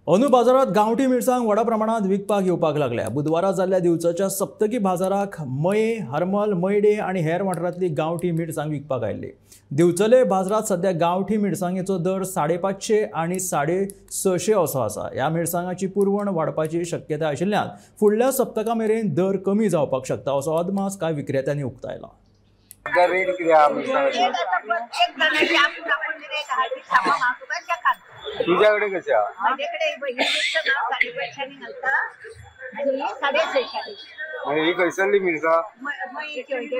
अंदू बाजारात गांवठी मिरसांग व्हडा प्रमाणात विकपाक येवपाक लागल्या। बुधवारा जाल्ल्या दिवचलच्या सप्तकी बाजाराक मये, हरमल, मयडे आनी हेर वाठारांतली गांवठी मिरसांग विकपाक आयिल्ली। दिवचले बाजारात सध्या गांवठी मिरसांगेचो दर 550 आनी 650 असो आसा। ह्या मिरसांगाची पुरवण वाडपाची शक्यताय आशिल्ल्यान फुडल्या सप्तका मेरेन दर कमी जावपाक शकता असो अदमास कांय विक्रेत्यांनी उक्तायला। तुझ्याकडे कसे आहे? माझ्याकडे ही मिरसांग 550 घालता आणि ही 650। आणि ही खंयसरली मिरसांग? मयेची वयली।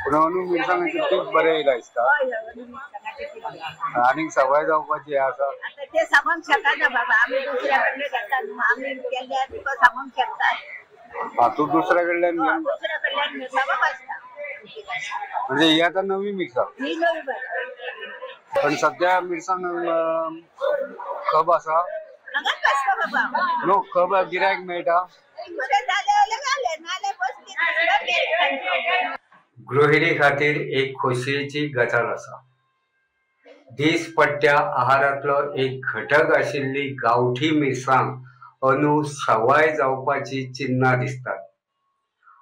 पूण अंदू मिरसांगाचे पीक बरें येयलां दिसता। आनीक सवाय जावपाची आसा। आतां ते सांगूंक शकना बाबा, आमी दुसऱ्या कडले घेता न्हू, आमी केल्यार तुका सांगूंक शकता। हा, तूं दुसऱ्या कडल्यान घेवन दुसऱ्या कडल्यान मिरसांगो आसता। म्हणजे ही आतां नवी मिरसांग? ही नवी। पण सध्या मिरसांग खब आसा? नो, खब गिरायक मेळटा। गृहिणी खातीर एक खोशयेची गजाल आसा। दीसपट्ट्या आहारांतलो एक घटक आशिल्ली गांवठी मिरसांग अंदू सवाय जावपाची चिन्हां दिसतात।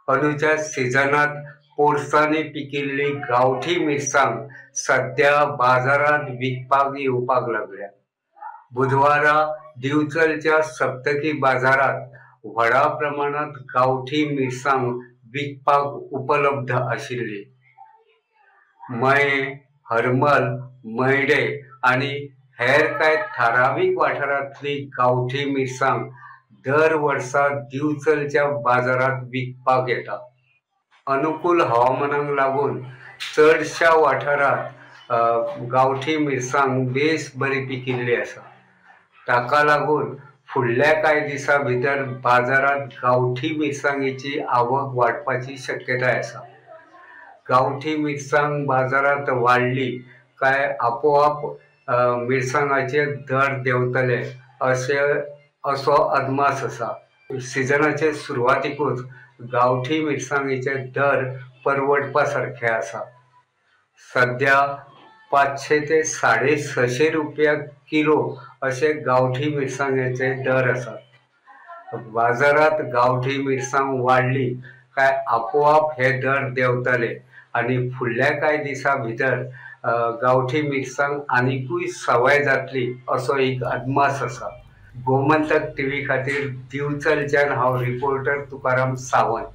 अंदूच्या सिजनांत पोरसांनी पिकिल्ली गांवठी मिरसांग सध्या बाजारांत विकपाक येवपाक लागल्या। बुधवारा दिवचलच्या सप्तकी बाजारात व्हडा प्रमाणात गांवठी मिरसांग विकपाक उपलब्ध आशिल्ली। मये, हरमल, मयडे आनी हेर कांय थारावीक वाठारांतली गांवठी मिरसांग दर वर्सा दिवचलच्या बाजारांत विकपाक येता। अनुकूल हवामानाक लागून चडश्या वाठारांत गांवठी मिरसांग बेस बरी पिकिल्ली आसा। ताका लागून फुडल्या कांय दिसां भितर बाजारांत गांवठी मिरसांगेची आवक वाडपाची शक्यताय आसा। गांवठी मिरसांग बाजारांत वाडली काय आपोआप मिरसांगाचे दर देंवतले असो अदमास आसा। सिजनाचे सुरवातीकूच गांवठी मिरसांगेचे दर परवडपा सारखे आसा। सध्या 500 ते 650 रुपया किलो अशे गांवठी मिरसांगेचे दर आसात। बाजारात गांवठी मिरसांग वाडली काय आपोआप हे दर देंवतले आनी फुडल्या कांय दिसां भितर गांवठी मिरसांग आनिकूय सवाय जातली असो एक अदमास आसा। गोमंतक टीव्ही खातीर दिवचलच्यान हांव रिपोर्टर तुकाराम सावंत।